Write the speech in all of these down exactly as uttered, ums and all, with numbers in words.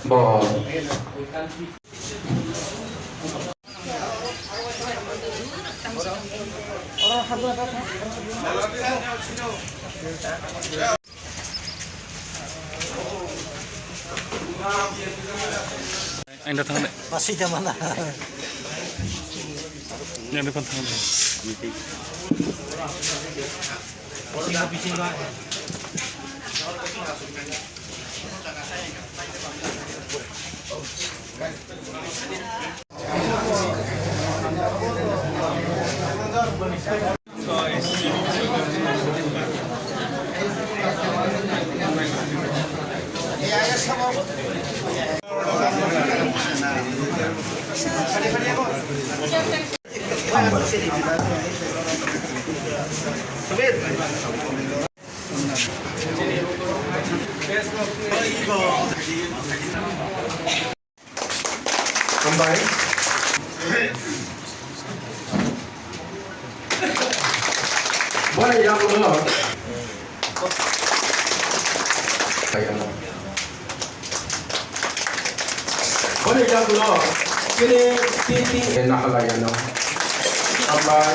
Bo. Ang da thang de. Masih da mana? Yang depan thang de. Hambai. Boni yagulo. Boni yagulo. Chini titi nahalayano. Hambai.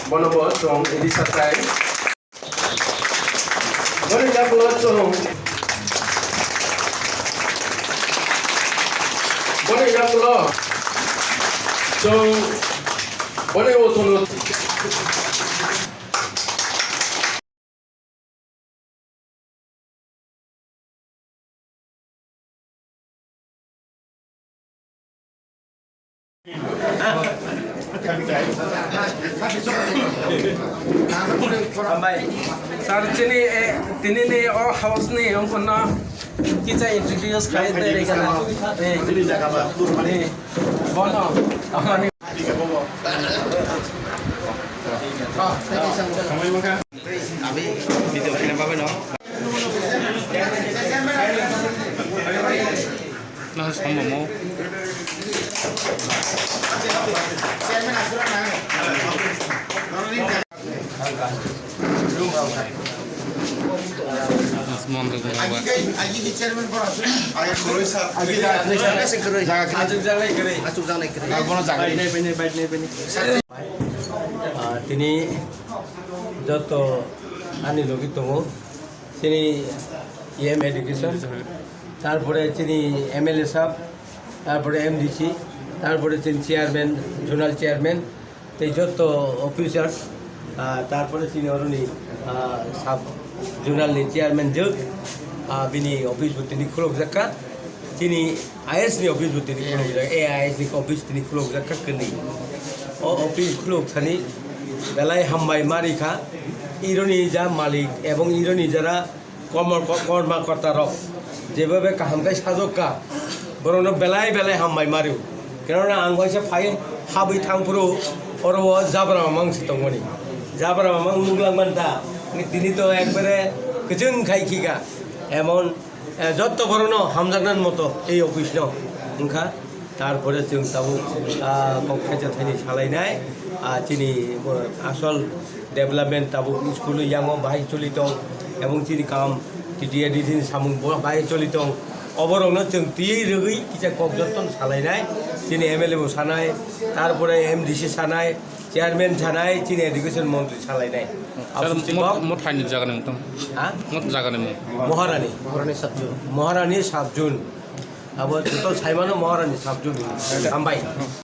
Bono bo chwng idi satai. Boni yagulo chwng, boni yagulo chwng, boni uthulo. Hambai. Sir, chini, eh, tinini o house ni wngkha no kisa introduce khai tei rega na. Eh. Chini jaga ba, eh. Bono. Amani. Video kina babe no. Nang song momo. Asman tu kena ba. Ah, tini joto ani logi tongo, chini E M education, tarpore chini M L A sahab, tarpore M D C, tarpore chini chairman, zonal chairman, tei joto officers, ah, tarpore chini oroni, ah, sub zonal ni chairman jwk, ah, bini office bo tini khulokjak kha. Chini I S ni office bo tini khulokjak, A I S ni office tini khulokjak kha kwnwi. O office khulok thani belai hambai ma rikha. Ironi ja malik ebong ironi jara komor ko-, korma korta rok jebobe kaham khai sajok kha, borokno belai belai hambai ma rio. Kenona ang waisa phai habwi thangphuru oro o jabra mamang se tongmani. Jabra mamang nuklang man ta. Tini to ekbare kwchwng khai khika. Emon Eh, jotto borokno hamjaknani moto ei office no wngkha. Tarpore chwng tabuk, ah, kok thaisa thaini salainai, ah, chini, ah, asol development tabuk school yango bahai choli tong, ebong chini kam T T A D C ni samung bo bahai choli tong. Oborokno chwng twiwi rwgwi kisa kok jotto salainai, chini M L A bo sanai, tarpore M D C sanai, Chairman sanai, chini education montri salainai. Sir, Aboni mot, mot haini jaga ni mung tong? Ha? Mot jaga ni mung? Moharani. Moharani Sabjun. Moharani Sabjun. Abo joto saimano Moharani Sabjun. Hambai.